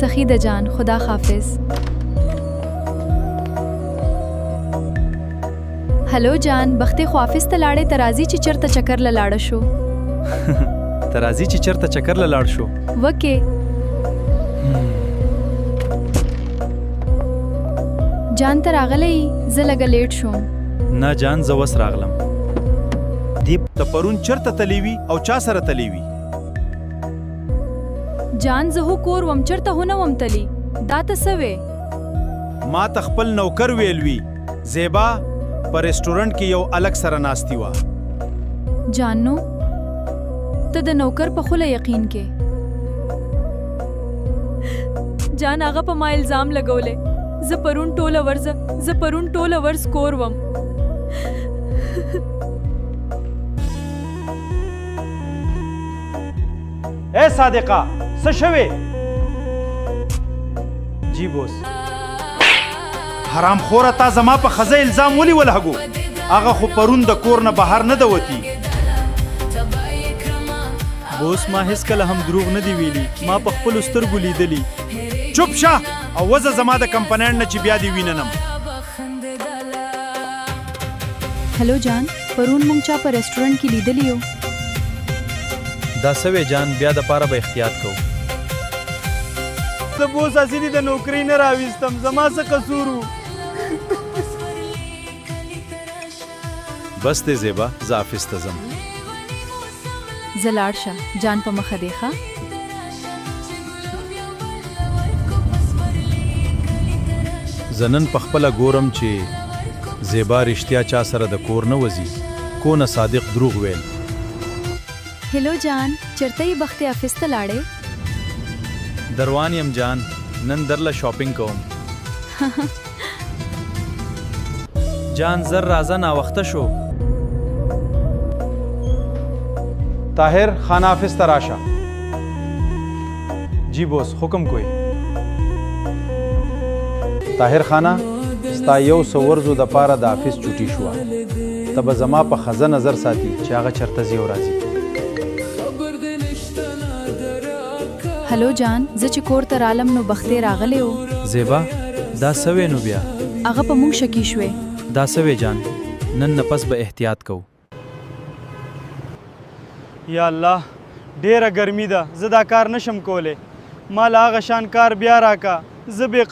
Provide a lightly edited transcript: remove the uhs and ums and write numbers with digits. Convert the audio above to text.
سخی ده جان، خدا خافظ. هلو جان، بختې خو آفس ته لاړې، ته راځي چې چرته چکر له لاړه شو. ته راځي چې چرته چکر له لاړ شو. وکې جان، ته راغلی؟ زه لږه لیټ شوم. نه جان، زه وس راغلم. دی ته پرون چرته تللی وی او چا سره تللی وی؟ جان، زه هو کور وم، چرته هو نه وم تلی. دا ته څه وې؟ ما ته خپل نوکر ویل وی زیبا په رستورانت کې یو الک سره ناستی وه. جان، نو ته د نوکر په خوله یقین کې؟ جان، هغه په ما الزام لګولی. زه پرون ټوله ورځ کور وم. اے صادقه، څه شوې؟ جی بوس. حرام خوره، تا زما په خزه الزام ولي ولګو؟ هغه خو پرون د کور نه بهر نه ده وتی. بوس، ما هیڅ کله هم دروغ نه دی ویلي، ما په خپلو سترګو لیدلی. چوپ شه او وزه زما د کمپنۍ نه چې بیا دې ویننم. هلو جان، پرون مونږ چا په رستورانت کې لیدلی یو؟ دا څه وې جان؟ بیا د پاره به احتیاط کوو. زه بوس هسې دې د نوکرۍ نه راویستم، زما څه قصور و؟ بس دې زیبا، زه آفس ته ځم. زه لاړ شه جان، په مخه دی ښه. زه نن په خپله ګورم چې زیبا رښتیا چا سره د کور نه وځي کو نه صادق دروغ ویل. هلو جان، چرته یې بختې؟ آفس ته لاړې؟ دروان یم جان، نن درله شاپینګ کوم. جان، زر راځه، ناوخته شو. طاهر خانه، آفس ته راشه. جی بوس، حکم کوئ. طاهر خانه، ستا یو څو ورځو د پاره د آفس چوټي شوه. ته به زما په خزه نظر ساتي چې هغه چرته ځي او راځي. هلو جان، زه چې کور ته رالم نو بختې راغلی و. زیبا، دا څه وې نو بیا؟ هغه په مونږ شکی شوې. دا څه وې جان؟ نن نه پس به احتیاط کوو. یا الله، ډیره ګرمي ده، زه دا کار نشم کولی. ما له هغه شان کار بیا راکا، زه بې.